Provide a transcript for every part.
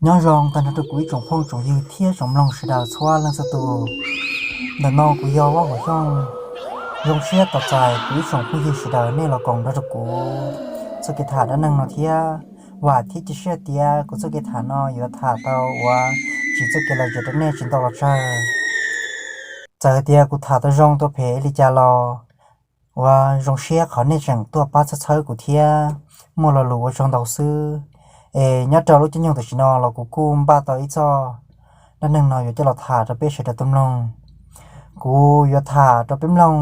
Nyob zoo tag nrho rau kuv ib tsoom phooj tsoom ywg thiab tsoom mloog sawv daws txhua leej txhua tus. Ntawm no kuv yog Vaj Huam Xyooj, zoo siab tos txais kuv ib tsoom phooj ywg sawv daws nej los koom nrog rau kuv txoj kev tham dab neeg no thiab. Vam thiab cia siab tias kuv txoj kev tham no yuav tham tau ua tsis txoj kev lom zem rau nej tsis ntau los tsawg. Txawm tias kuv tham tau zoo tau phem li cas los ua zoo siab qhov nej tseem tuaj pab txhawb txhawb kuv thiab muaj lo lus ua tsaug ntau xwb. Es nyob rau lub caij nyoog tam sim no los kuv kuj npaj tau ib txoj dab neeg no yuav coj los tham rau peb sawv daws tau mloog. Kuv yuav tham rau peb mloog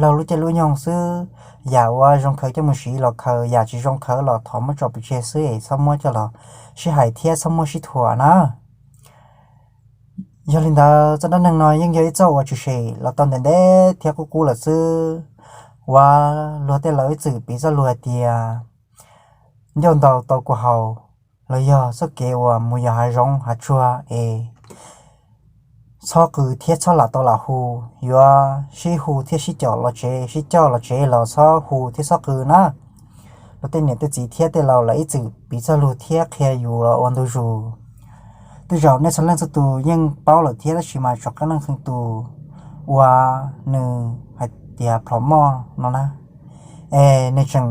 laug lub caij lub nyoog xwb, yam uas zoo khaws coj mus siv los khaws, yam tsis zoo khaws los thov muab tso pov tseg xwb es txhob muab coj los sib hais thiab txhob muab sib thuam na. Yog li ntawd txoj dab neeg no yeej yog ib txoj uas tshwm sim los tau ntev ntev thiab qub qub lawm xwb. Uas luag tej laus ib txwm piv txoj lus hais tias ncauj ntaus tau kua haus, los yog txoj kev uas mus yos hav zoov hav tsuag es txhob qw thiab txhob lam tau lam hu, yuav sib hu thiab sib caum los tsev, sib coj los tsev los txhob hu thiab txhob qw na. Los tej niam tej txiv thiab tej laus lawv ib txwm piv txoj lus thiab qhia yus los ua ntu zus. Tej zaum nej txhua leej txhua tus yeej paub lawm thiab tab sis mas tsov qeej neej qee tus uas nws hais tias plhom moj no na, es nws tseem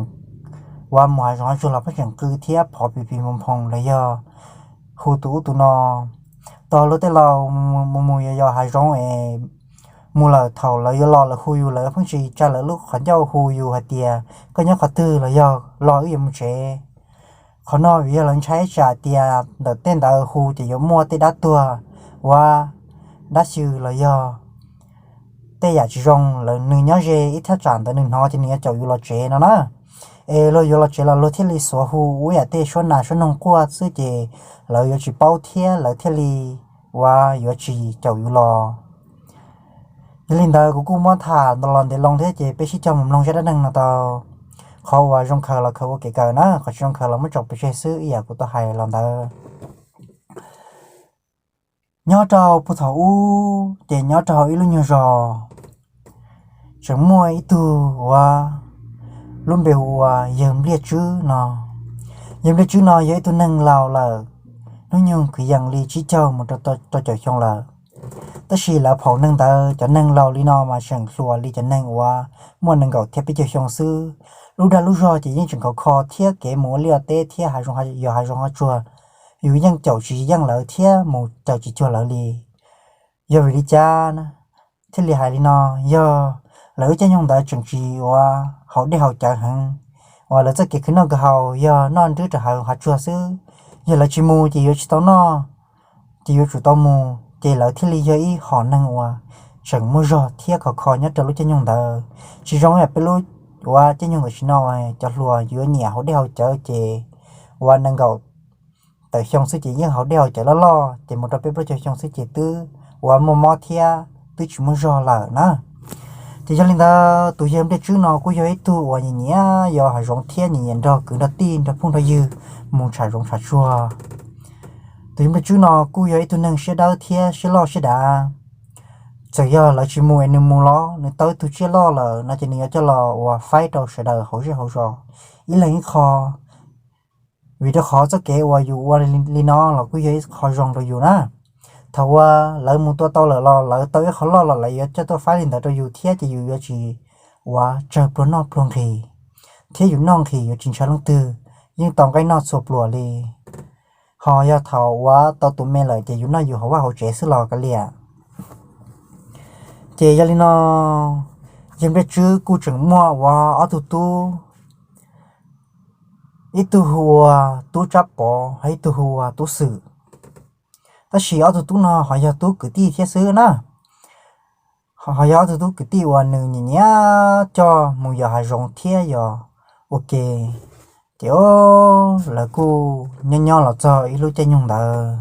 uas mus hav zoov hav tsuag los pheej tseem qw thiab phov pim pim nphoo nphoo los yog hu tus ub tus no. Tos luag tej laus mus mus yos yos hav zoov es mus lawm thaum lawv yuav los lawv hu yus lawv pheej tsis tsa lawv lub qhov ncauj hu yus hais tias koj nyob qhov twg los yog los wb yuav mus tsev. Qhov no vim yog lawv ntshai tsam tias ntawm tej ntawd hu ces yuav muaj tej dab tuag, uas dab xyw los yog tej yam tsis zoo lawm nws nyob ze ib thaj tsam ntawd nws hnov ces nws yuav caum yus los tsev no na. Es luag yuav los tsev los luag thiaj li xuav hu ua yam tej suab nas suab noog quaj xwb ces lawv yuav tsis paub thiab lawv thiaj li uas yuav tsis caum yus los. Yog li ntawd kuv kuj muab tham los ntev loo thiab ces peb sib cog mus mloog zaj dab neeg no tau. Qhov uas zoo khaws los khaws ua kev kawm na, qhov tsis zoo khaws los muab tso pov tseg xwb ib yam kuv tau hais los ntawd. Nyob rau puag thaum ub ces nyob rau hauv ib lub nyuag zos tseem muaj ib tug uas lub npe hu ua Yawg Npliaj Tswb no. Yawg Npliaj Tswb no yog ib tug neeg laus lawm, hnub nyoog kwv yees li tsib caug mus rau caum xyoo lawm. Tab sis lawv phaum neeg ntawd cov neeg laus li no mas tseem hluas li cov neeg uas muaj nees nkaum thiab peb caug xyoo xwb. Lub dag lub zog ces yeej tseem khov kho thiab kev mus ua liaj teb thiab yos hav zoov hav tsuag yus yeej caum tsis yeej lawv thiab mus caum tsis cuag lawv li. Yog vim li cas thiaj li hais li no? Yog lawv lub caij nyoog ntawd tseem tsis ua haus dej haus cawv heev, uas lawv txoj kev khwv noj khwv haus yog noj nrwb rau hauv hav tsuag xwb. Yog lawv tsis mus ces yuav tsis tau noj, ces yuav tsum tau mus, ces lawv thiaj li yog ib hom neeg uas tseem muaj zog thiab khov kho nyob rau lub caij nyoog ntawd. Tsis zoo yam peb lub uas caij nyoog tam sim no cov hluas yuav nyiam haus dej haus cawv ces uas nees nkaum tawm xyoo xwb ces yeej haus dej haus cawv loj loj, ces mus rau peb plaub caug xyoo xwb ces twb uas muaj mob thiab twb tsis muaj zog lawm na. Ces yog li ntawd tus Yawg Npliaj Tswb no kuj yog ib tug uas nyiam nyiam yos hav zoov thiab nyiam nyiam nrog kwv nrog tij nrog phooj nrog ywg mus tsham zoov tsham tsuag. Tus Yawg Npliaj Tswb no kuj yog ib tug neeg siab dawb thiab siab loj siab dav. Txawm yog lawv tsis mus es nws mus los nws tau ib tug tsiaj loj lawm no ces nws yuav coj los uas faib rau sawv daws hauv zej hauv zos ib leeg ib qho. Vim rau qhov txoj kev uas yus ua li no los kuj yog ib qho zoo rau yus na. Thaum uas lawv mus tua tau lawm los lawv tau ib qho loj los lawv yuav coj tuaj faib li ntawd rau yus thiab ces yus yuav tsis uas tsawg pluag noj pluag nqhis, thiab yus noj nqhis yuav tsis ntshaw leej twg, yeej tau nqaij noj txhua pluas li. Ho yog thaum uas tau tus me lawm ces yus noj yus hauv vaj hauv tsev xwb los kav liam. Ces yog li no, Yawg Npliaj Tswb kuj tseem muaj uas ob tug tub, ib tug hu ua Tub Tsab Pov, ho ib tug hu ua Tub Xwm. Tab sis ob tug tub no ho yog tub kwv tij thiab xwb na. Ho yog ob tug tub kwv tij uas nws nyiam nyiam coj mus yos hav zoov thiab yos ua ke. Ces lawv kuj nyob nyob los txog ib lub caij nyoog ntawd,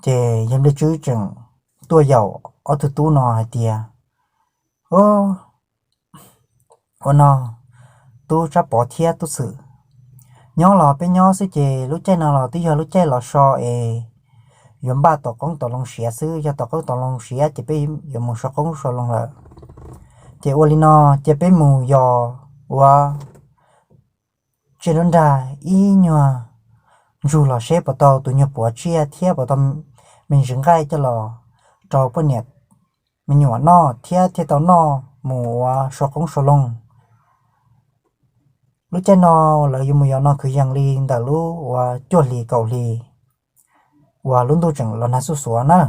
ces Yawg Npliaj Tswb tseem tuaj yaum ob tug tub no hais tias, ua no, Tub Tsab Pov thiab Tub Xwm, nyob los peb nyob xwb ces lub caij no los twb yog lub caij los so es yuav npaj tom qoob tom loo siav xwb, yog tom qoob tom loo siav ces peb yuav mus so qoob so loo lawm. Ces ua li no, cia peb mus yos ua tsiaj nruab nrag ib nyuag ntsug los seb puas tau tus nyuag puav tsiaj thiab puas tau me ntsis nqaij coj los rau poj niam me nyuam noj thiab thiaj tau noj mus ua so qoob so loo. Lub caij no lawv yuav mus yos no kwv yees li ntawm lub uas cuaj hlis kaum hlis uas lub ntuj tseem los nag xuj xuav na.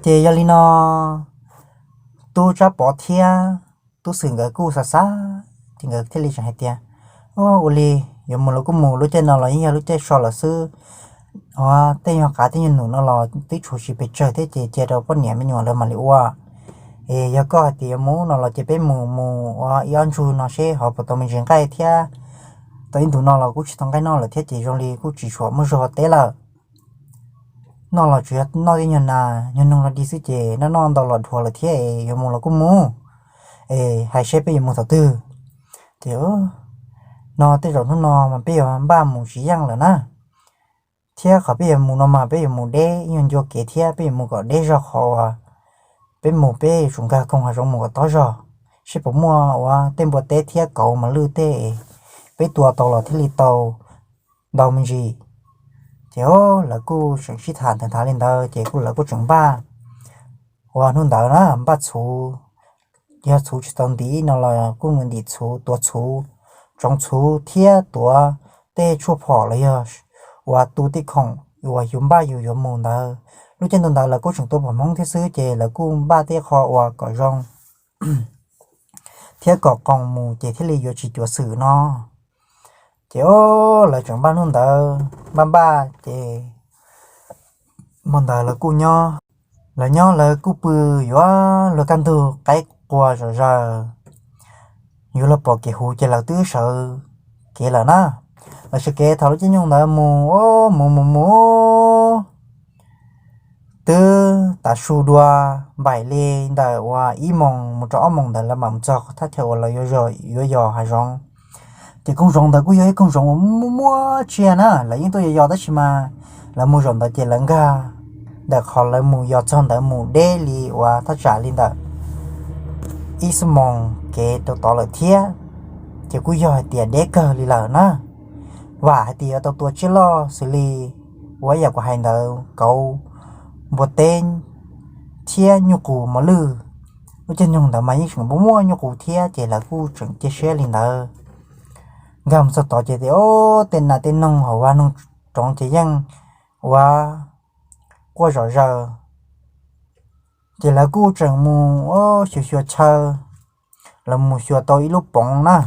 Ces yog li no, tub Tsab Pov thiab tub Xwm nkawd kuj xav xav, ces nkawd thiaj li tseem hais tias, Ua li yuav mus los kuj mus, lub caij no los yeej yog lub caij so lawm xwb. Tej nyuag qav tej nyuag num no los twb tshuav tsis pes tsawg thiab ces cia rau poj niam me nyuam lawv mam li ua. Es yog koj hais tias yuav mus no los ces peb mus mus ua ib ob ntsug no seb ho puas tau me ntsis nqaij thiab. Tau ib ntus no los kuj tsis tau nqaij noj lawm thiab ces zoo li kuj tsis tshua muaj zog teb lawm. Noj los tsuas yog noj tej nyuag nas nyuag noog los dig xwb ces noj noj ntau los dhuav lawm thiab es yuav mus los kuj mus. Es hais seb peb yuav mus thaum twg. Ces no tej zaum hnub no mas peb yuav npaj mus tsis yeej lawm na. Thiab qhov peb yuav mus no mas peb yuav mus deb ib nyuag ncua kev thiab peb yuav mus kom deb zog qhov uas peb mus peb yuav tsum nkag koog hav zoov mus kom tob zog, seb puas muaj ua tej npua teb thiab kauv mos lwj tej peb tua tau los thiaj li tau ntau me ntsis. Ces lawv kuj tseem sib tham ntawd nthav li ntawd ces kuj lawv kuj tseem npaj ua hnub ntawd na, npaj txhuv, yog txhuv tsis tau ntim no los kuj mus ntim txhuv, tuav txhuv, tsoov txhuv thiab tuav tej tshuaj phom los yog uas tu tej khoom uas yus npaj yus yuav mus ntawd. Lub caij ntuj ntawd lawv kuj tseem tua phom Hmoob thiab xwb ces lawv kuj npaj tej qho uas kom zoo thiab kom qoos mus ces thiaj li yuav tsis cuav xwm no. Ces o, lawv tseem npaj hnub ntawd npaj npaj ces hmo ntawd lawv kuj nyob, lawv nyob lawv kuj pw yuav luag kaj ntug qaib qua zom zaws, yuav luag pom kev huv ces lawv twb sawv kev lawm na. Lawv sawv kev thaum lub caij nyoog ntawd mus o, mus mus mus twb tav su dua npaim li ntawm uas ib moos mus rau ob moos ntawd lawv mam mus txog thaj chaw uas lawv yuav yos hav zoov. Ces koog zoov ntawd kuj yog ib koog zoov uas muaj muaj tsiaj na, lawv yeej tuaj yos yos tab sis mas lawv mus zaum ntawd ces lawv nkag ntawm qhov lawv mus yos txog ntawd mus deb li uas thaj tsam li ntawm ib xuab moos kev rau tod lawm thiab. Ces kuj yog hais tias deb kawg li lawm na. Vam hais tias yuav tau tua tsiaj loj xws li ua ib yam kuv hais ntawd kauv, npua teb thiab nyuj qus mos lwj. Lub caij nyoog ntawd mas yeej tseem muaj nyuj qus thiab ces lawv kuj tseem cia siab li ntawd. Nkag mus txog tod ces tias o, tej nas tej noog hauv vaj noog roov ces yeej ua quaj zom zaws. Ces lawv kuj tseem mus xyuas xyuas chaw, lawv mus xyuas tau ib lub poov na.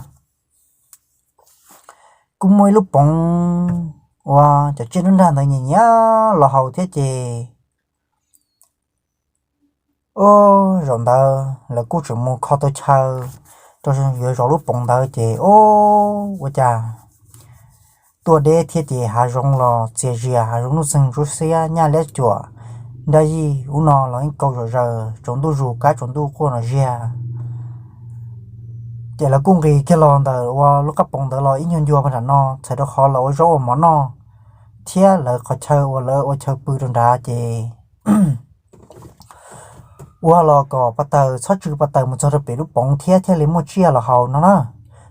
Kuj muaj ib lub poov uas cov tsiaj nruab nrag ntawd nyiam nyiam los haus thiab ces o, zaum ntawd lawv kuj tseem mus kho tau chaw rau yuav zov lub poov ntawd ces o, ua cas tuaj deb thiab ces hav zoov los txias zias, hav zoov nuj txeeg ntsuab xiab nyaj liab cuam, nraj yij ub no los yeej kaus zom zaws, tsaus ntuj zus kab tsaus ntuj quaj no ziag. Ces lawv kuj nqis kiag los ntawm ua lub qab poov ntawd los ib nyuag ncua pag nram no txhawm rau qhov los ua zaub ua mov noj, thiab lawv qhov chaw uas lawv ua chaw pw rau nrad ces ua los kom pas taws txhob tsw pas taws mus txog rau pem lub poov thiab thiaj li muaj tsiaj los haus no na.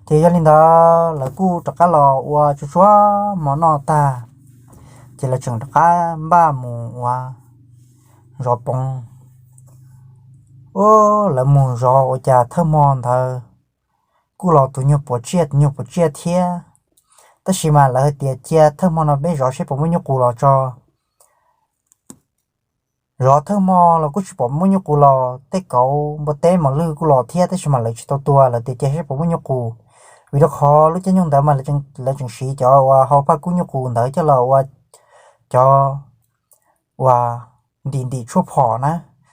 Ces yog li ntawd lawv kuj rov qab los ua tsuag tsuag hmo noj tag, ces lawv tseem rov qab npaj mus ua zov poov. Lawv mus zov ua cas thawj hmo ntawd kuj los tus nyuag puav tsiaj tus nyuag puav tsiaj thiab. Tab sis mas lawv hais tias cia thawj hmo no peb zov seb puas muaj nyuj qus los tso. Zov thawj hmo los kuj tsis pom muaj nyuj qus los, tej kauv npua teb mos lwj kuj los thiab tab sis mas lawv tsis tau tua, lawv tias cia seb puas muaj nyuj qus. Vim rau qhov lub caij nyoog ntawd mas lawv tseem siv cov uas hau phaj kub nyuj qus ntawd coj los ua cov uas ntim ntim tshuaj phom na,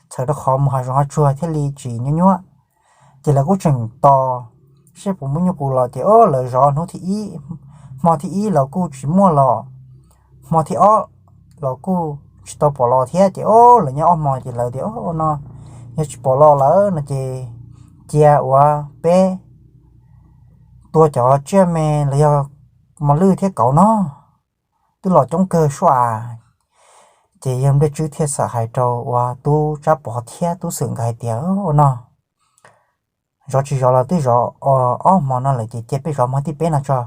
txhawm rau qhov mus hav zoov hav tsuag thiaj li tsis nyuaj nyuaj. Ces lawv kuj tseem tos seb puas muaj nyuj qus los ces o, lawv zov hnub thib ib, hmo thib ib los kuj tsis muaj los, hmo thib ob los kuj tsis tau pom los thiab ces o, lawv nyob ob hmo ces lawv tias o, no yog tsis pom los lawm no ces cia uas peb tua cov tsiaj me los yog mos lwj thiab kauv no twb los coob kawg suab. Ces yawg Npliaj Tswb thiaj xam hais rau uas tub Tsab Pov thiab tub Xwm nkawd hais tias, Ua no, zov tsis zov los twb zov ob hmo no lawm ces cia peb zov hmo thib peb no tso.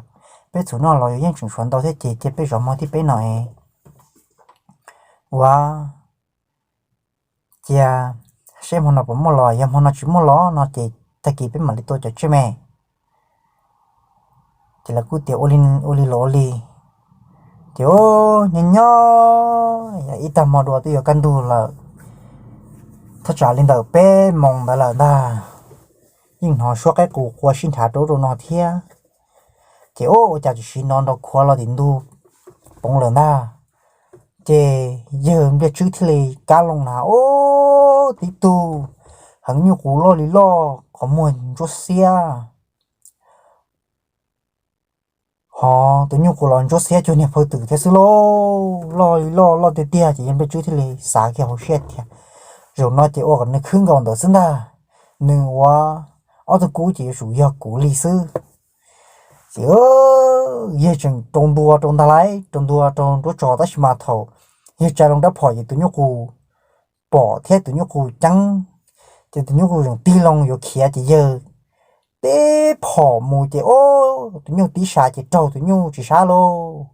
peb txhum noj los yus yeej tseem tshuav ntau thiab ces cia peb zov hmo thib peb no es ua cia seb hmo no puas muaj los, yog hmo no tsis muaj los no ces tag kis peb mam li tua cov tsiaj me. Ces lawv kuj tias ua li los ua li. Ces nyob nyob ib tag hmo dua twb yuav kaj ntug lawm, thaj tsam li ntawm peb moos ntawd lawm ntag, yeej hnov suab qaib qus qua sib nrhav rau ub rau no thiab. Ces ua cas tam sim no nrov khuav los tim ntug poov lawm ntag. Ces yawg Npliaj Tswb thiaj li kab loo na, ub, tib tug heev nyuj qus loj li loj qhov muag ntsuab xiab, hos tus nyuj qus los ntsuab xiab cuag niag phaw twm thiab xwb lauj, loj li loj loj tiag tiag. Ces yawg Npliaj Tswb thiaj li xav kiag hauv siab tias zaum no ces ua kom nws khwb nkaus ntawd xwb ntag, nws ua ob tug kub ces yuav tsum yog kuv li xwb. Ces yawg tseem rau ntua rau ntag lauj, rau ntua rau nruab tso tab sis mas thaum yawg tsa loo rab phom ces tus nyuj qus pom thiab tus nyuj qus ceeb, ces tus nyuj qus tseem tig loo yuav khiav ces yawg tib phom mus ces ub, tus nyuj tib sa ces raug tus nyuj tsis sab lauj,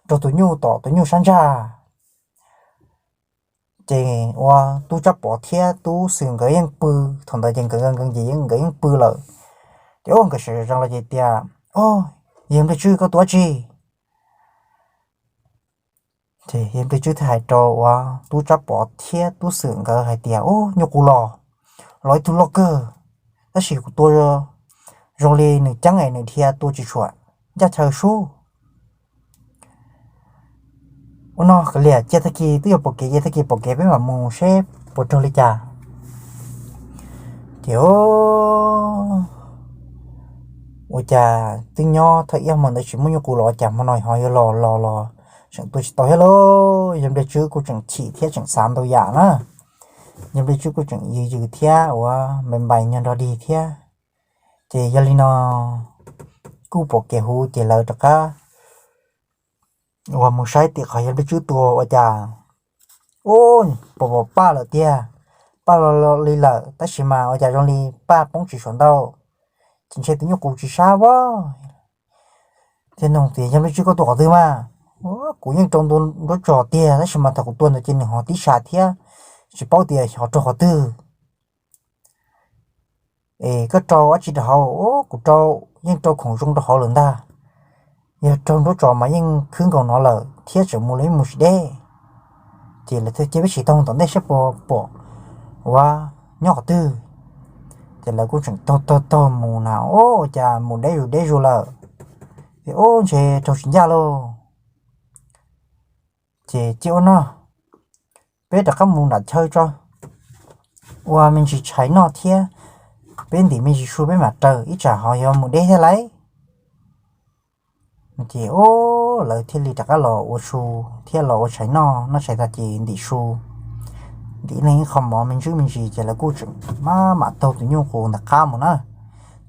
raug tus nyuj tom tus nyuj sab ntsag. Ces ua tub Tsab Pov thiab tub Xwm nkawd yeej pw, thaum ntawd ces nkawd nkees nkees ces nkawd yeej pw lawm. Ces ub, nkawd sawv tsees los ces tias, Yawg Npliaj Tswb, koj tua dab tsi? Ces yawg Npliaj Tswb thiaj hais rau ua tub Tsab Pov thiab tub Xwm nkawd hais tias, Ub, nyuj qus los, los ib tug loj kawg, tab sis kuv tua zoo li nws ceeb es nws dhia tua tsis tshua ncaj chaw sub. Ua no kav liam, cia tag kis twb yuav pom kev, cia tag kis pom kev peb mam mus seb puas raug li cas. Ces ua cas twb nyob thawj ib hmo ntawd tsis muaj nyuj qus los ua cas hmo no ho yuav los los los tseem tua tsis tau thiab lauj. Yawg Npliaj Tswb kuj tseem chim thiab tseem xav ntau yam na. Yawg Npliaj Tswb kuj tseem yws yws thiab ua npais npais nyog nrog dig thiab. Ces yog li no kuj pom kev huv ces lawv rov qab uas mus saib tim qhov yawg Npliaj Tswb tua ua cas, ub, pom pom paj lawm tiag, paj los li lawm tab sis mas ua cas zoo li paj poob tsis suav ntau, ces ntshe tus nyuj qus tsis sab vab. Thiaj nug tias, Yawg Npliaj Tswb, koj tua qhov twg mas? Kuv yeej rau ntua nruab tso tiag tab sis mas thaum kuv tua ntawd ces nws ho tib sa thiab, tsis paub tias ho raug qhov twg. Es koj rau dab tsi rau hauv? Kuv rau, yeej rau khoom zoo rau hauv lawm ntag. Yog raug nruab tso mas yeej khwb nkaus no lawm thiab tseem mus los yeej mus tsis deb. Ces lawv thiaj cia peb sim taug tom ntej saib puas pom ua nyob qhov twg. Ces lawv kuj tseem taug taug taug mus na, ua cas mus deb zus deb zus lawm. Ces ub, ntshe raug tsis ncaj lauj. Ces cia ua no, peb rov qab mus nram chaw tso, ua me ntsis tshais noj thiab, peb ntim me ntsis su peb mam raws, ib tsam ho yuav mus deb thiab lauj. Ces ub, lawv thiaj li rov qab los ua su thiab los ua tshais noj, noj tshais tag ces ntim su, ntim ib leeg ib qho mov me ntsis me ntsis ces lawv kuj tseem maj mam taug tus nyuj qus ntawm qab mus na.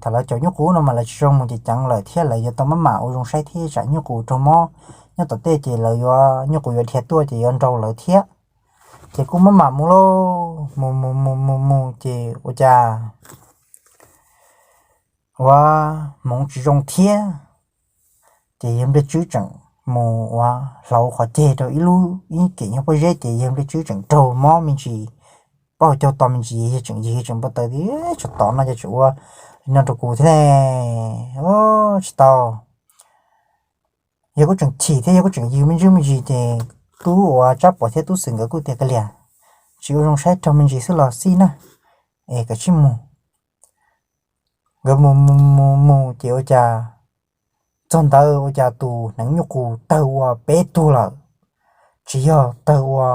Thaum lawv caum nyuj qus no mas lawv tsis zoo mus ces ceev lawm thiab lawv yuav tau maj mam ua zoo saib thiab tsam nyuj qus raug mob nyob tom tej ces lawv yuav, nyuj qus yuav dhia tuaj ces yuav nrau lawv thiab. Ces kuj maj mam mus lauj, mus mus mus mus mus ces ua cas ua hmoov tsis zoo thiab. Ces yawg Npliaj Tswb tseem mus ua hlauv qhov ceg rau ib lub ib kem nyob pob zeb ces yawg Npliaj Tswb tseem raug mob me ntsis, pab hauv caug to me ntsis, yawg tseem yws tseem npau taws tias, Tsov tom no ces tseem ua li no rau kuv thiab ne, tsis tau. Yawg kuj tseem chim thiab yawg kuj tseem yws me ntsis me ntsis ces tub uas Tsab Pov thiab tub Xwm nkawd kuj tias, Kav liam, tsis ua zoo saib, raug me ntsis xwb los xij na, es kav tsij mus. Nkawd mus mus mus mus ces ua cas txog ntawd ua cas tus hneev nyuj qus tawg ua peb tug lawm. Tsis yog tawg ua,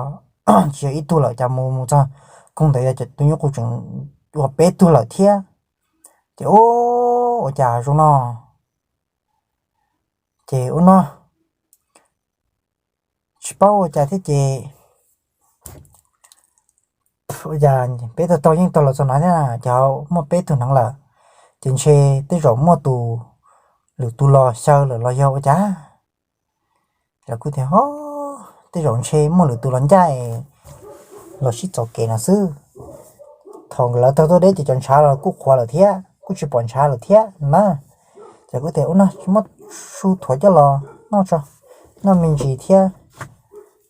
tsis yog ib tug lawm, cas mus mus txog koog ntawd tus nyuj qus tseem ua peb tug lawm thiab. Ces ua cas zoo no, ces ua no tsis paub ua cas thiab ces ua cas peb taug taug yeej taug los txog no thiab, ces muaj peb tug hneev lawm, ces ntshe tej zaum muaj tus, lwm tus los xyaw lawm los yog ua cas. Lawv kuj tias, Ho, tej zaum ntshe muaj lwm tus los ncaj los sib txuas kev no xwb. Thaum lawv taug tuaj deb ces cov ntshav los kuj qhuav lawm thiab, kuj tsis pom ntshav lawm thiab na. Ces kuv tias ua no tsis muab su thuav coj los noj tso, noj me ntsis thiab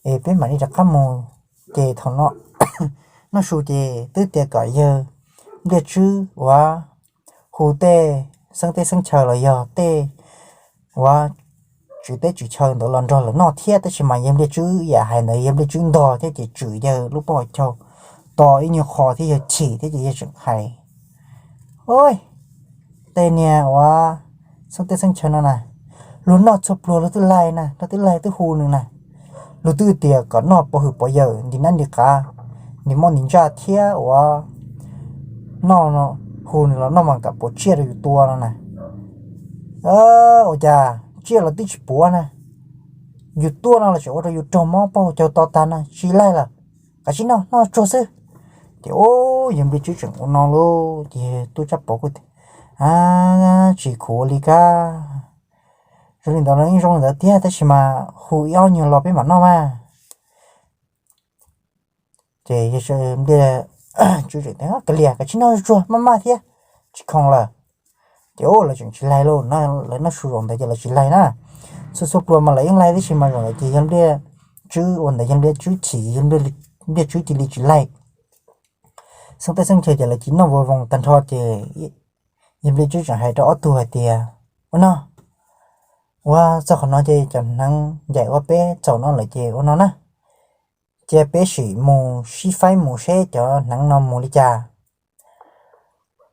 es peb mam li rov qab mus. Ces thaum no noj su ces twb tias kom yawg Npliaj Tswb ua hu tej xeeb teb xeeb chaw los yog tej ua tswv teb tswv chaw ntawd los nrog lawv noj thiab, tab sis mas yawg Npliaj Tswb yam hais ntawd yawg Npliaj Tswb ntog thiab ces tswm yawg lub pob hauv caug to ib nyuag qho thiab yawg chim thiab ces yawg tseem hais, Oj, tej niag ua xeeb teb xeeb chaw no na, luag noj txhua pluag luag twb laig na, luag twb laig twb hu nws na. Luag twb tias kom noj pov hwm pov yawm nti nab nti qav, nti mob nti ntsaj thiab ua noj, hu nws los noj mas kam puas tsiaj rau yus tua no na. Ua cas tsiaj los twb tsis puav na, yus tua no los tseem ua rau yus raug mob pob hauv caug to tag na, tsis laig lawm, kav tsij noj, noj tsuag xwb. Ces yawg Npliaj Tswb tseem ua no lauj, ces tub Tsab Pov kuj tias, Tsis khuv ua li kab, zoo li ntawd los yeej zoo li ntawd tiag, tab sis mas hu ib ob nyuag los peb mam noj mas. Ces Npliaj Tswb tseem tias, Kav liam, kav tsij noj tsuag maj maj thiab, tsis khoom lawm. Ces lawv tseem tsis laig lauj, lawv noj su zaum ntawd ces lawv tsis laig na. Txhua txhua pluag mas lawv yeej laig tib si mas zaum ntawd ces yawg Npliaj Tswb ua ntawd yawg Npliaj Tswb chim, Npliaj Tswb cia li tsis laig. Xeeb teb xeeb chaw ces lawv cia li noj voo voos tag nrho ces yawg Npliaj Tswb tseem hais rau ob tug hais tias, Ua no, ua txog qhov no ces cov hneev ncaim ua peb txaus no lawm ces ua no na, cia peb sim mus sib faib mus seb cov hneev no mus li cas.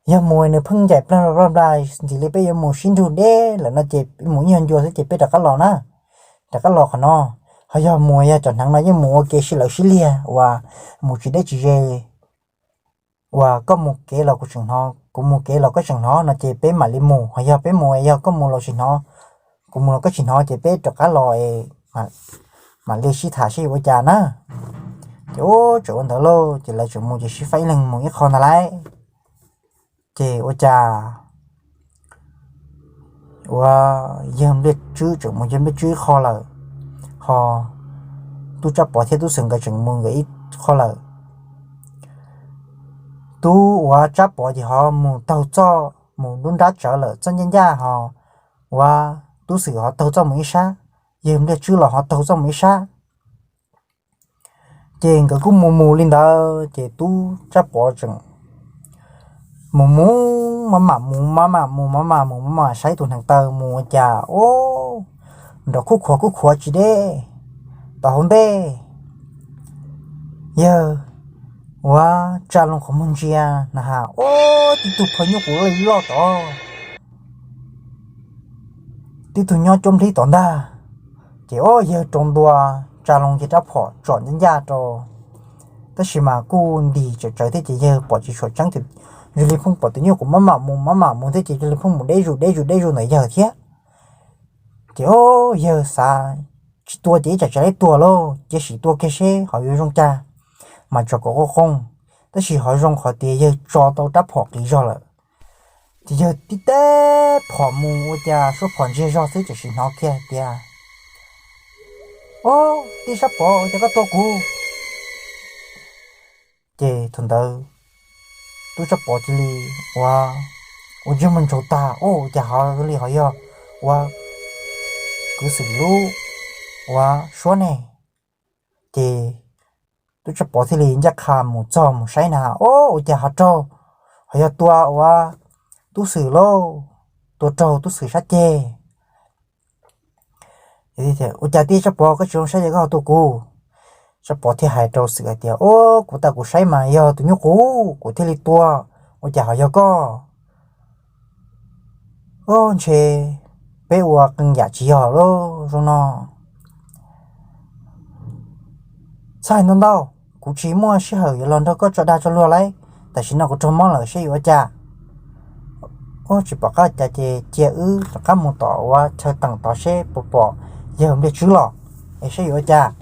Yog mus nws pheej ncaim plab plab ntxim li peb yuav mus sib nrug deb lawm no ces mus ib nyuag ncua xwb ces peb rov qab los na, rov qab los qhov no. Ho yog mus yog cov hneev no yeej mus ua ke sib lawv sib liag uas mus tsis deb tsis ze, uas koj mus kev los kuv tseem hnov, kuv mus kev los koj tseem hnov no ces peb mam li mus. Ho yog peb mus yog koj mus los tsis hnov, kuv mus los koj tsis hnov ces peb rov qab los mam li sib tham seb yuav ua cas na. Ces ua tseem ua ntawd lauj ces lawv tseem mus ces sib faib ib leeg mus ib qho ntag lauj. Ces ua cas ua yawg Npliaj Tswb tseem mus yawg Npliaj Tswb ib qho lawm, ho tub Tsab Pov thiab tub Xwm nkawd tseem mus nkawd ib qho lawm. Tub ua Tsab Pov ces ho mus taug txoj mus nruab nrab tsawv lawm txoj ncaj ncaj ho ua tub Xwm ho taug txoj mus ib sab, yawg Npliaj Tswb los ho taug txoj mus ib sab. Ces nkawd kuj mus mus li ntawd ces tub Tsab Pov tseem mus mus maj mam mus maj mam mus maj mam mus maj mam saib tus hneev taw mus ua cas o nrov khuj khuav khuj khuav tsis deb tom hauv ntej. Yawg ua tsa loo qhov muag ntsia na has o tib tug phaj nyuj qus loj tod, tib tug nyob cuab nplib tom ntag. Ces o yawg rau ntua tsa loo ces rab phom tsom ncaj ncaj rau, tab sis mas kuj ntis tsawv tsawv thiab ces yawg pom tsis tshua tseeb ces yawg li pheej pom tus nyuj qus maj mam mus maj mam mus thiab ces yawg li pheej mus deb zus deb zus deb zus ntawm yawg thiab. Ces o yawg xav tsis tua ces ib tsam tsis laib tua lauj, cia sim tua kiag seb ho yuav zoo cas, mas tso kom qoj qooj. Tab sis ho zoo qhov tias yawg tso tau rab phom qis zog lawm, ces yawg tib teb phom mus ua cas suab phom ntsiag zog xwb tseem sim hnov kiag hais tias, O, tij Tsab Pov, ua cas koj tua kuv? Ces thaum ntawd tub Tsab Pov cia li ua, ua ntsej muag ntsaug tag, O, ua cas ho li ho yog ua kwv xwm lub ua suab ne? Ces tub Tsab Pov thiaj li ncaj qha mus txog mus saib na, O, ua cas ho raug, ho yog tua ua tub xwm lauj, tua raug tub xwm sab ceg. Ua cas tij Tsab Pov koj tsis zoo saib ces koj ho tua kuv? Tsab Pov thiaj hais rau xwm hais tias, O, kuv tas kuv saib mas yog tus nyuj qus kuv thiaj li tua, ua cas ho yog koj? O, ntshe peb ua qee yam tsis yog lauj zoo no. Txhob hais ntau ntau, kuv tsis muaj sij hawm yuav los nrog koj tso dag tso luag lauj, tam sim no kuv raug mob lawm seb yuav ua cas. O, tsis pom qab cas ces cia wb rov qab mus tom ua chaw teem tod seb puas pom yawg Npliaj Tswb los es seb yuav ua cas.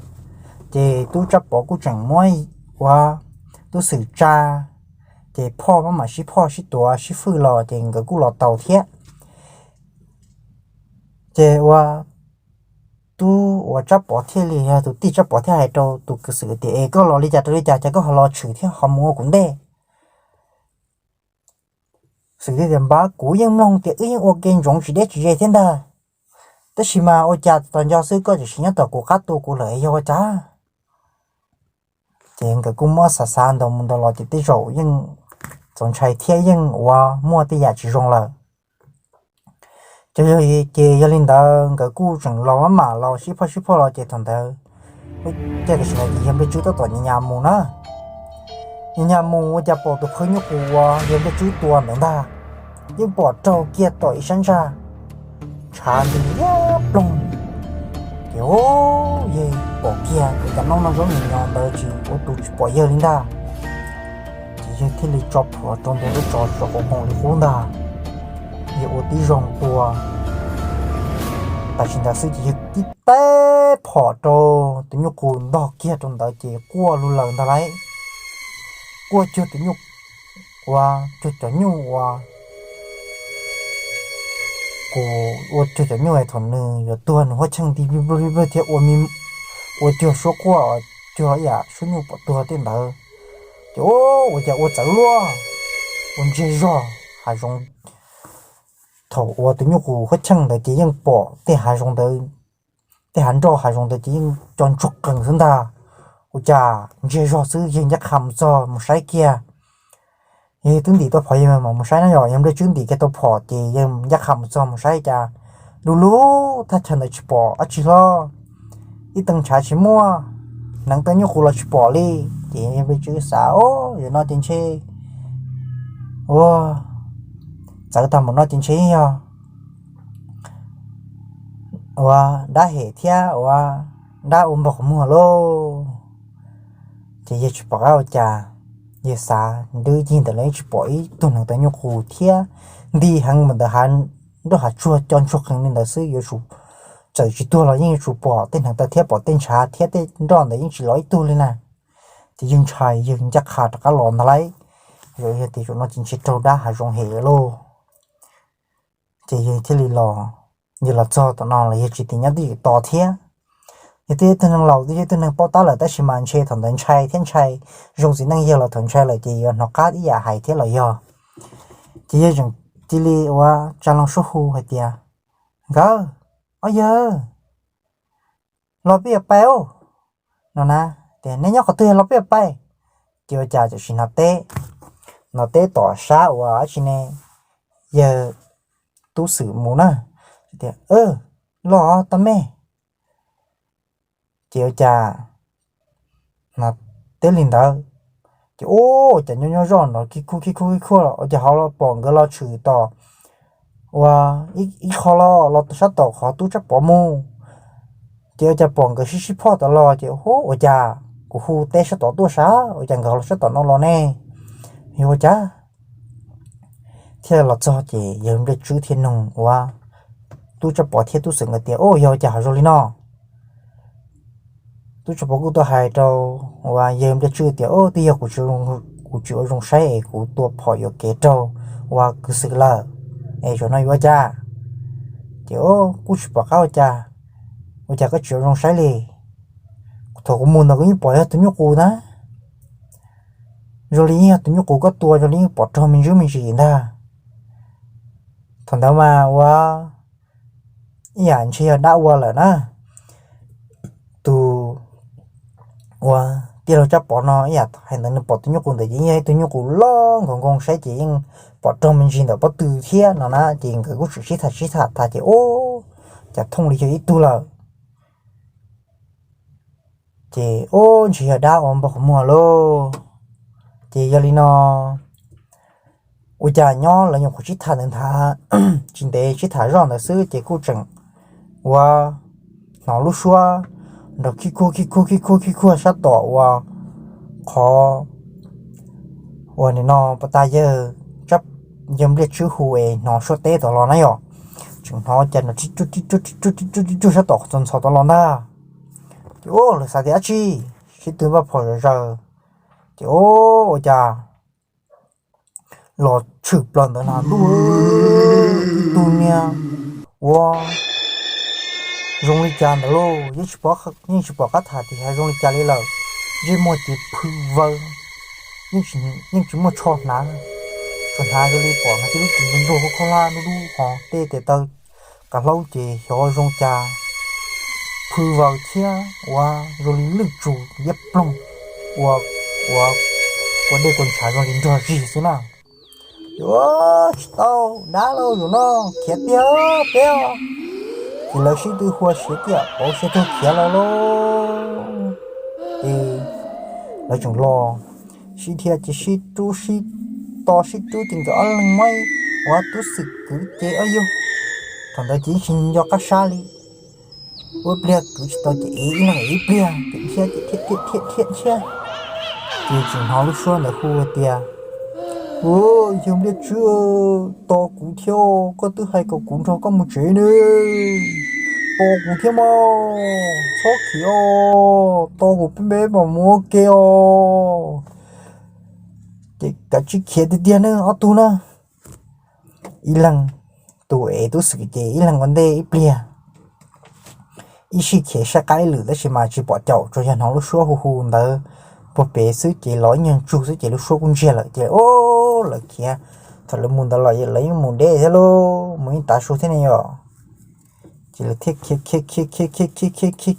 Ces tub Tsab Pov kuj tseem muab ua tub xwm tsa, ces phoj maj mam sib phoj sib tuav sib fwj los ces nkawd kuj los tau thiab. Ces ua tub ua Tsab Pov thiaj li yog tus tij Tsab Pov thiaj hais rau tus kwv xwm tias, Es koj los li cas rau li cas, cas koj ho los tshwm thiab ho mus ua kuv ntej? Xwm thiaj tias, Npawg, kuv yeej mloog tias wb yeej ua ke ntsoov tsis deb tsis ze thiab ntag, tab sis mas ua cas tos nco xwb koj tseem sim nyob tom kuv qab tua kuv lawm yog ua cas? Ces nkawd kuj muab xav xav ntaus mus ntaus los ces tej zaum yeej txaus ntshai thiab yeej ua muaj tej yam tsis zoo lawm. Ces yog li ntawd nkawd kuj tseem los maj mam los sib phoj sib phoj los ces thaum ntawd, caij tam sim ntawd ces yawg Npliaj Tswb tab tom nyas nyas mus na. Nyas nyas mus ua cas pom tus qhwv nyuj qus uas yawg Npliaj Tswb tua ntawd ntag, yeej pom raug kiag tom ib sab ntsag, ntshav nti liab ploog. Ces yawg pom kiag ua cas noj noj zaub nyo nyo ntawd tsis ua tus tsis pom yawg li ntag. Ces yawg thiaj li tso plhuav rau ntawm lub tsov tso qhov qoos li qub ntag. Yawg ua tib zoo tua, tam sim ntawd xwb ces yawg tib teb phom rau tus nyuj qus ntog kiag rau ntawd ces quaj lug lawm ntag lauj. Quaj cuag tus nyuj, ua cuag cov nyuj ua, qus ua cuag cov nyuj thaum nws yuav tuag nws huab cheej nti plig plig thiab ua cuag suab quaj, cuag ib yam suab nyuj pom tuag tej ntawd. Ces ua cas ua txawv luaj, ua ntsiag zog hav zoov. Thaum uas tus nyuj qus huab cheej ntawd ces yeej pom tej hav zoov ntawd, tej hav nroj hav zoov ntawd ces yeej co ntsuag qees xwb ntag. Ua cas ntsiag zog xwb yawg ncaj qha mus txog mus saib kiag. Yawg twb ntim tau phom yawg mam mus saib na yom, yawg Npliaj Tswb ntim kiag tau phom ces yawg ncaj qha mus txog mus saib cas lub lub thaj chaw ntawd tsis pom dab tsi hlo, ib tee ntshav tsis muaj, hneev taw nyuj qus los tsis pom li. Ces yawg Npliaj Tswb xav, o, yog no ces ntshe ua txawv tag npaum no ces ntshe yog ua dab hem thiab ua dab ua npog qhov muag lauj. Ces yawg tsis pom qab ua cas, yawg xav ntub yig ntawm los yeej tsis pom ib tug hneev taw nyuj qus thiab nti heev npaum ntawd hav nroj hav tsuag co ntsuag qees li ntawd xwb yuav tsum txawm tsis tuag los yeej yuav tsum pom tej hneev taw thiab pom tej ntshav thiab tej nroj ntawd yeej tsis los ib tug li na. Ces yawg ntshai yawg ncaj qha rov qab los ntag lauj. Yog tias zaum no ces ntshe raug dab hav zoov hem lauj. Ces yawg thiaj li los, yawg los txog tom no los yawg tsis tias nyob twj ywm tos thiab. Yawg twb yog tug neeg laus twb yog tug neeg paub tab lawm tab sis mas ntshe thaum ntawd ntshai thiab ntshai, zoo txiv neej yawg los thaum ntshai lawm ces yuav hnov qab ib yam hais thiab los yog. Ces yawg tseem cia li ua tsa loo suab hu hais tias, Nkawd, ob yawg, los peb yuav pais os, no na, tias nej nyob qhov twg los peb yuav pais. Ces ua cas tam sim no teb, no teb tom sab uas dab tsi ne, yawg tub xwm mus na, tias, Los tau me. Ces ua cas no teb li ntawd, ces ua cas nyob nyob zoj nrov khib khuj khib khuj khib khuj los ua cas ho los pom nkawd los tshwm tom ua ib qho los los sab tom qhov tub Tsab Pov mus. Ces ua cas pom nkawd sib sib phoj tom los ces ua cas kuv hu teb sab tom tuaj sav ua cas nkawd ho los sab tom no los ne, yog ua cas? Thiaj los txog ces yawg Npliaj Tswb thiaj nug ua tub Tsab Pov thiab tub Xwm nkawd tias, Ub, yog ua cas ho zoo li no? Tub Tsab Pov kuj tuaj hais rau ua yawg Npliaj Tswb tias, Ub, twb yog kuv tsis ua zoo saib es kuv tua phom yuam kev raug ua kwv Xwm lawm, es zaum no yuav ua cas? Ces, Ub, kuj tsis pom qab ua cas, ua cas koj tsis ua zoo saib li? Thaum kuv mus ntawd kuv yeej pom yog tus nyuj qus na, zoo li yeej yog tus nyuj qus koj tua zoo li yeej pom raug me ntsis me ntsis ntag. Thaum ntawd mas ua ib yam ntshe yog dab ua lawm na. Tus ua tij laug Tsab Pov no ib yam hais ntawd nws pom tus nyuj qus ntawd ces yeej yog ib tug nyuj qus loj nkaus nkoos saib ces yeej pom raug me ntsis ntawm pob tw thiab no na ces nkawd kuj tseem sib tham sib tham tas ces ub, cas thooj li yog ib tug lawm. Ces ub, ntshe yog dab ua npog qhov muag lauj. Ces yog li no ua cas nyob lawv nyuam qhuav sib tham ntawd ntag, tsis ntev sib tham zoj ntawd xwb ces kuj tseem ua hnov lub suab nrov khib khuj khib khuj khib khuj khib khuj sab tom ua qhov uas nim no pas tas yawg, yawg Npliaj Tswb hu es hnov suab teb tod los na yom. Tseem hnov cas nrov tib tsuj tib tsuj tib tsuj tib tsuj sab tom qhov txos ntxhov tod los ntag. Ces ub, lawv xav tias dab tsi, sib tw npaj phom zom zaws. Ces ub, ua cas los tshwm plaws ntawd no ntuj, ib tug niag ua zoo li cas ntawd lauj, yeej tsis pom qab tham tias zoo li cas li lawm. Ntsej muag ces phwj vawv, yeej tsis muaj tsho hnav, Hnav zoo li pom hnav tej lub tsev nruag nruag khaub hlab dub dub ho tej tes taw qav hlaub ces xyov zoo cas phwj vaws thiab ua zoo li lwj tsum liab ploog ua, ua, ua dej kua ntshav zoo li nrog zig xwb na. Yuav tsis tau, dab lauj, zaum no khiav tiag peb os. Ces lawv sib tw hua siav tiam pauv siav tag khiav los lauj. Ces lawv tseem los, sib dhia ces sib rub sib to sib rub ces nkawd ob leeg muab ua tub xwm kwv ces ob yug, thaum ntawd ces yeej tsis nco qab sab li. Ua pliag kwv tsis tau ces ev ib leeg ev ib pliag ces dhia ces dhia dhia dhia dhia dhia. Ces tseem hnov lub suab ntawd hu tias, Ua, yawg Npliaj Tswb, tos kuv thiab, koj twb hais kom kuv nrog koj mus tsev ne. Tos kuv thiab mas, txhob khiav os, tos kuv peb mam mus ua ke os. Ces kav tsij khiav tiag tiag ne ob tug na. Ib leeg, tus ev tub xwm ces ib leeg ua ntej ib pliag, ib sij khiav saib qab ib lwm tab sis mas tsis pom caum, tsuas yog hnov lub suab hu hu ntawd puag pem xwb ces los ib nyuag ntsug xwb ces lub suab kuj ntsiag lawm ces o, lawv khiav. Thaum lawv mus ntawd los lawv yeej mus deb thiab lauj, mus yeej tav su thiab ne yom. Ces lawv thiaj khiav khiav khiav khiav khiav khiav khiav khiav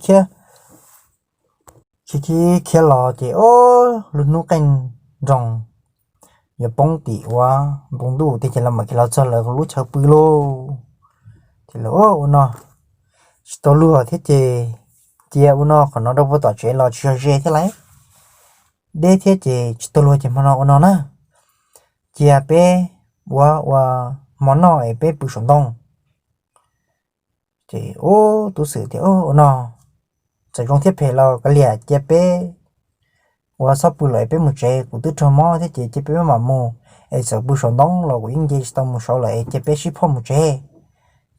khiav khiav khiav los ces o, lub hnub qeej nroos yuav poob tim ua npoo ntuj tiag ces lawv mam khiav los txog lawv lub chaw pw lauj. Ces lawv ua no tsis tau luag thiab ces cia ua no, qhov no rau puag tom tsev los tsis yog ze thiab lauj, deb thiab ces tsis tau luag ces hmo no ua no na, cia peb ua, ua hmo noj es peb pw saum ntoo. Ces ub tub xwm tias, Ua no txawm zoo thiab phem los kav liam, cia peb ua txhob pw lawm es peb mus tsev, kuv twb raug mob thiab ces cia peb mam mus, es txawm pw saum ntoo los kuv yeej nce tsis tau mus saud lawm es cia peb sib phoj mus tsev.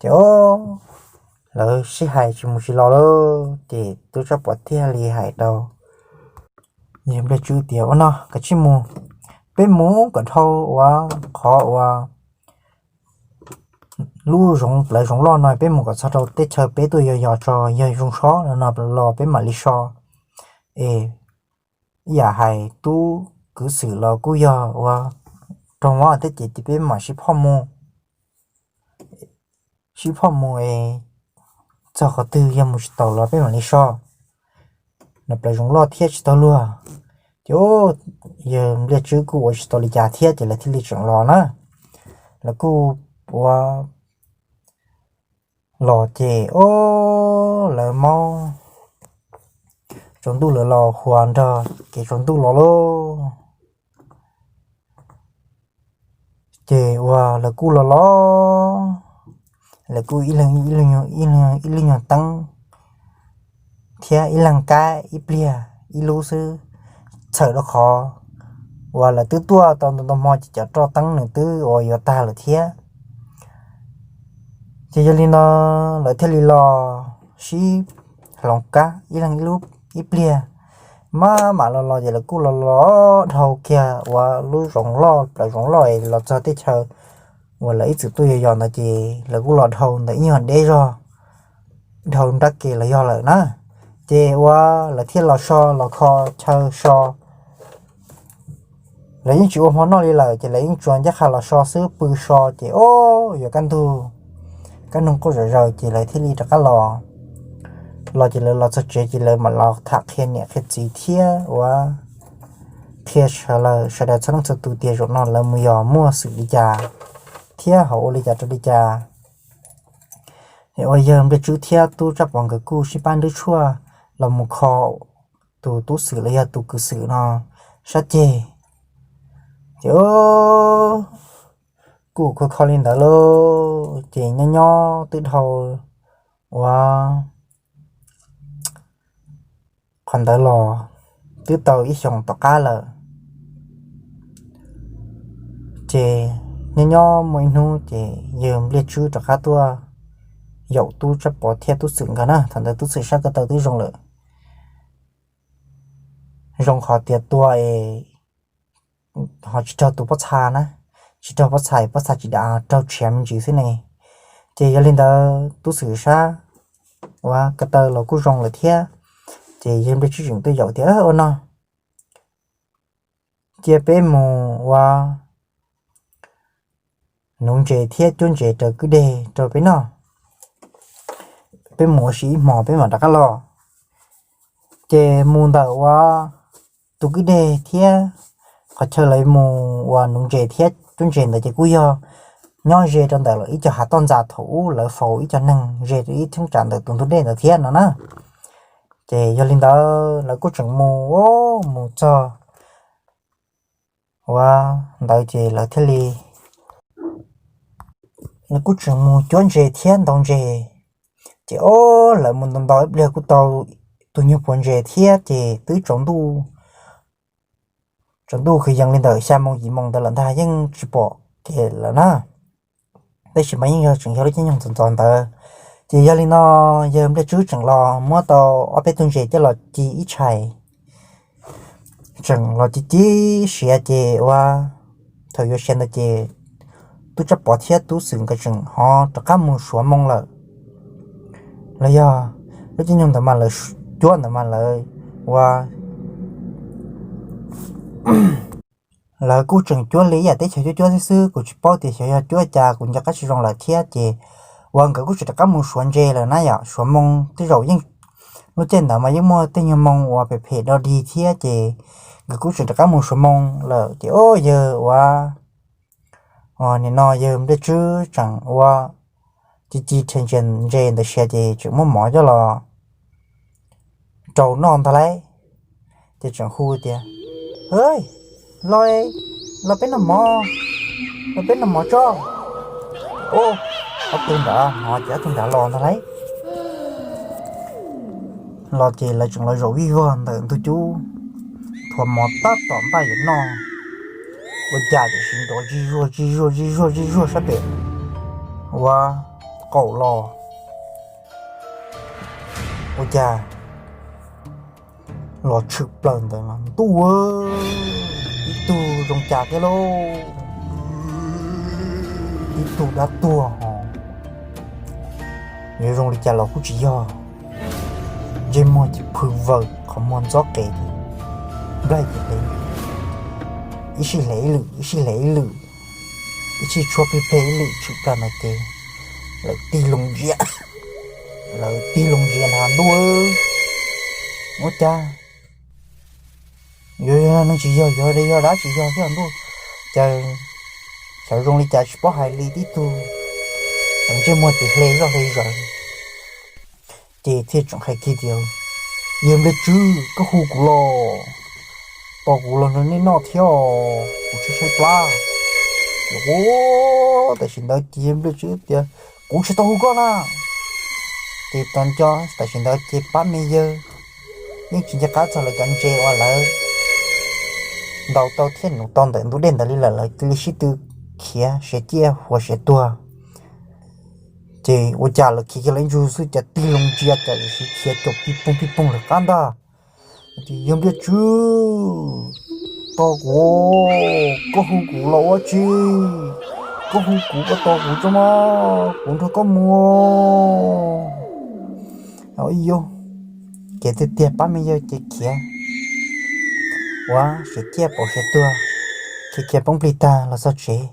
Ces o, lawv sib hais tsis mus tsis los lauj, ces tub Tsab Pov thiaj li hais rau yawg Npliaj Tswb tias, Ua no kav tsij mus, peb mus kom dhau ua qhov ua lub zoov plawv zoov loj no, peb mus kom txog rau teb chaws peb tuaj yos yos tso, yog zoo sob no los peb mam li so. Es ib yam hais tub kwv xwm los kuj yog ua raug mob thiab ces cia peb mam sib phoj mus, sib phoj mus es txog qhov twg yog mus tsis taus los peb mam li so. Nws plawv zoov loj thiab tsis tau luag, ces yawg Npliaj Tswb kuj ua tsis tau li cas thiab ces lawv thiaj li tseem los na. Lawv kuj ua los ces o, lawv maub tsaus ntuj lawv los huas nrog kev tsaus ntuj los lauj. Ces uas lawv kuj los los, lawv kuj ib leeg ib lub nyuag teeb thiab ib leeg kab ib pliag ib lub xwb, txhawm rau qhov uas lawv twb tuaj tau ntau ntau hmo ces cov roj teeb nws twb uas yuav tag lawm thiab. Ces yog li no lawv thiaj li los sib hloov kab ib leeg ib lub ib pliag, maj mam los los ces lawv kuj los los dhau kiag uas lub zoov loj plawv zoov loj es los txog teb chaws uas lawv ib txwm tuaj yos yos ntawd ces lawv kuj los dhau ntawm ib nyuag deb zog, dhau nrab ke los yog lawm na. Ces uas lawv thiaj los so los kho chaw so, lawv yeej tsis ua hmo noj li lawm ces lawv yeej tsuas ncaj qha los so xwb, pw so ces o, yuav kaj ntug, kaj noog quaj zom zaws ces lawv thiaj li rov qab los. Los ces lawv los txog tsev ces lawv mam los tham qhia niam qhia txiv thiab uas qhia sawv daws, sawv daws txhua leej txhua tus tias zaum no lawv mus yos muaj xwm li cas thiab ho ua li cas rau li cas. Es uas yawg Npliaj Tswb thiab tub Tsab Pov nkawd kuj sib pab nrhiav tshuaj los mus kho tus tub xwm los yog tus kwv xwm no sab ceg. Ces kuj kho kho li ntawd lauj, ces nyob nyob twb dhau uas qhov ntawd los twb tau ib xyoos tom qab lawm. Ces nyob nyob muaj ib hnub ces yawg Npliaj Tswb rov qab tuaj yaum tub Tsab Pov thiab tub xwm nkawd na. Thaum ntawd tub xwm sab ko taw twb zoo lawm, zoo qhov tias tua es ho tsis raug tus pob txha na, tsis raug pob txha, pob txha tsis dam, raug tshiav me ntsis xwb ne. Ces yog li ntawd tub xwm sab uas ko taw los kuj zoo lawm thiab. Ces yawg Npliaj Tswb tseem tuaj yaum tias, Ua no cia peb mus ua nuv ntses thiab cuab ntses rau kwj deg rau peb noj. Peb mus ua si ib hmos peb mam rov qab los. Ces mus ntawm ua tus kwj deg thiab qhov chaw lawv mus ua nuv ntses thiab cuab ntses ntawd ces kuj yog nyob ze rau ntawm ib co hav toj ntxas thaum ub lawv faus ib co neeg ze rau ib thoob tsam ntawm tus ntug dej ntawd thiab no na. Ces yog li ntawd lawv kuj tseem mus, mus txog ua ntawd ces lawv thiaj li, lawv kuj tseem mus cuab ntses thiab ntaus ntses. Ces o, lawv mus ntaus ntaus ib pliag kuj tau tus nyuag puav ntses thiab ces twb tsaus ntuj, tsaus ntuj kwv yees li ntawm xya moo yim moo ntawd lawm ntag yeej tsis pom kev lawm na. Tab sis mas yeej yog tseem yog lub caij nyoog ntxov ntxov ntawd. Ces yog li no yawg Npliaj Tswb tseem los muab tau ob peb tug ntses coj los ci ib tshais, tseem los ci ci siav ces ua, thaum yuav siav ntawd ces Tub Tsab Pov thiab Tub Xwm nkawd tseem ho rov qab mus suav moo lawm. Los yog lub caij nyoog ntawd mas lawv cuab ntawd mas lawv ua, lawv kuj tseem cuab li ib yam teb chaws cuab cuab xwb xwb, kuv tsis paub tias xyov yog cuab cas kuv nco qab tsis zoo lawm thiab ces ua nkawd kuj tseem rov qab mus suav ntses lawm na yom, suav moo tej zaum yeej, lub caij ntawd mas yeej muaj tej nyuag moo uas phem phem do dig thiab ces nkawd kuj tseem rov qab mus suav moo lawm ces o, yawg ua, nim no yawg Npliaj Tswb tseem ua ci ci rhe ntses ntawd siav ces tseem muab mov coj los rau noj ntag lauj. Ces tseem hu tias, Hwj, los, los peb noj mov, los peb noj mov tso. Ob tug nrad hnov ces ob tug nrad los ntag lauj. Los ces lawv tseem los zaum vij vog ntawm ntug cub, thuav mov tab tom npaj yuav noj, ua cas tam sim nrov zig zuag zig zuag zig zuag zig zuag sab pem ua qaum los, ua cas los tshwm plaws ntawd los ntuj, ib tug zoo cas thiab lauj, ib tug dab tuag ho, yuav zoo li cas los kuj tsis yog. Ntsej muag ces phwj vawm, qhov muag ntxob qes, nplaig ces hle, ib sij hle ib lwm, ib sij hle ib lwm, ib sij tshuab plig plig ib lwm tshwm plaws ntawd ces lawv tig loo ntsia, lawv tig loo ntsia na ntuj, ua cas yuav yog neeg tsis yog, yuav yog dab tsis yog thiab ntuj, cas xyov zoo li cas tsis paub hais li tib tug, ntsej muag ces hle zoj hle zaws. Ces thiaj tseem hais kiag tias, Yawg Npliaj Tswb, koj hu kuv los, tos kuv los nrog nej noj thiab, kuv tshaib tshaib plab. Ces ua, tam sim ntawd ces Npliaj Tswb tias, Kuv tsis tau hu koj na. Ces tos nco tam sim ntawd ces pab me yawg yeej tsis nco qab txog lawv cov ntses uas lawv ntaus tau thiab nuv tau ntawm ntug dej ntawd li lawm, lawv cia li sib tw khiav siav ciaj huas siav tuag. Ces ua cas lawv khiav kiag lawv ib ntsug xwb cas tig loo ntsia cas siv khiav caum pij poog pij poog lawm qab ntag. Yawg Npliaj Tswb, tos kuv, koj hu kuv los ua tsi? Koj hu kuv, koj tos kuv tso mas, kuv nrog koj mus. Ib yam ces tiag tiag pab me yawg ces khiav, ua siav ciaj paum siav tuag, khiav khiav poob plig tag los txog tsev.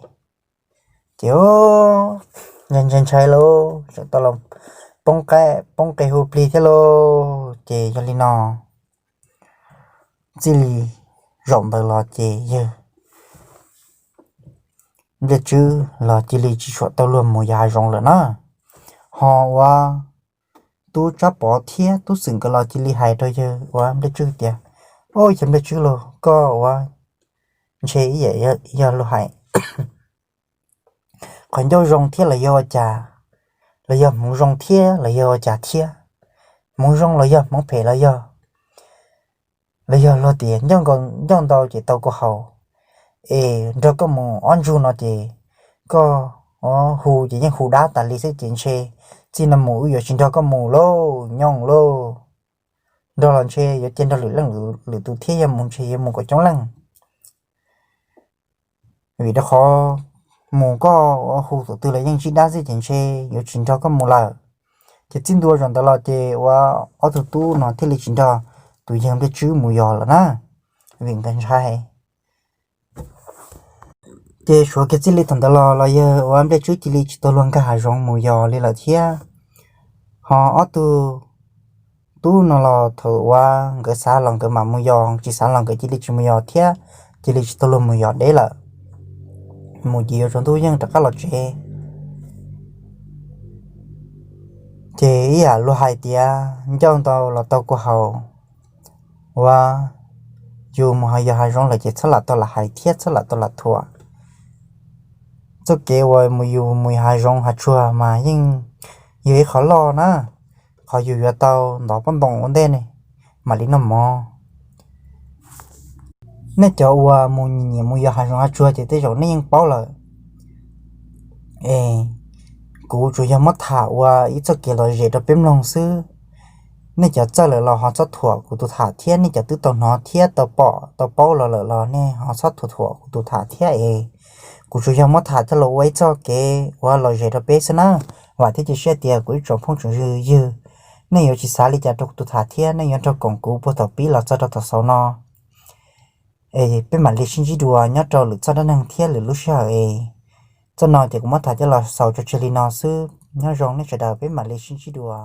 Ces ntshai ntshai lauj, tseem tau los poob qe hu plig thiab lauj. Ces yog li no, txij li zaum ntawd los ces yawg Npliaj Tswb los cia li tsis tshua tau luag mus yos hav zoov lawm na. Ho ua Tub Tsab Pov thiab Tub Xwm nkawd los cia li hais rau yawg ua Npliaj Tswb tias, Au, yawg Npliaj Tswb lauj, koj ua ntshe ib yam yog luag hais qhov ncauj zoo thiab los yog ua cas, los yog hmoov zoo thiab los yog ua cas thiab. Hmoov zoo los yog hmoov phem los yog, los yog luag tias ncauj ntau ces tau kua haus, es nrog koj mus ob ntsug no ces koj hu ces yeej hu dab tas li xwb ces ntshe txij no mus wb yuav tsis nrog koj mus lauj, nyooj lauj. Nrog los ntshe yuav cia nrog lwm leej lwm tus thiab, yog mus ntshe yuav mus kom coob leej. Vim rau qhov mus koj ua hu thaum twg los yeej ntsib dab xwb ces ntshe yuav tsis nrog koj mus lawm. Ces txij ntua zaum ntawd los ces ua ob tug tub no thiaj li tsis nrog tus yawg Npliaj Tswb mus yos lawm na, vim nkawd ntshai. Ces suav kiag txij li thaum ntawd los los yawg ua Npliaj Tswb cia li tsis tau luag nkag hav zoov mus yos li lawm thiab. Ho ob tug tub no los thaum uas nkawd xav los nkawd mam mus yos, tsis xav los nkawd cia li tsis mus yos thiab, cia li tsis tau luag mus yos deb lawm. Mus ces yuav tsaus ntuj yeej rov qab los tsev. Ces ib yam luag hais tias ncauj ntau los tau kua haus, ua yus mus yos hav zoov lawm ces txhob lam tau lam hais thiab txhob lam tau lam thuam. Txoj kev uas mus yus mus yos hav zoov hav tsuag mas yeej yog ib qho loj na, qhov yus yuav tau ntov pob ntoo ua ntej ne, mam li noj mov. Nej cov uas mus nyiam mus yos hav zoov hav tsuag ces tej zaum nej yeej paub lawm. Es kuv tsuas yog muab tham ua ib txoj kev lom zem rau peb mloog xwb. Nej cov txawj lawm los ho txhob thuam kuv tus tham thiab, nej cov twb tau hnov thiab tau pom tau paub los lawm los nej ho txhob thuam thuam kuv tus tham thiab es. Kuv tsuas yog muab tham coj los ua ib txoj kev ua lom zem rau peb xwb na. Vam thiab cia siab tias kuv ib tsoom phooj tsoom ywg, nej yuav tsis xav li cas rau kuv tus tham thiab nej yuav nrog koom kuv puag thaum pib los txog rau thaum xaus no. Es peb mam li sib ntsib dua nyob rau lwm txoj dab neeg thiab lwm lub sij hawm es. Txoj no ces kuv muab tham coj los xaus tso tseg li no xwb, nyob zoo nej sawv daws, peb mam li sib ntsib dua.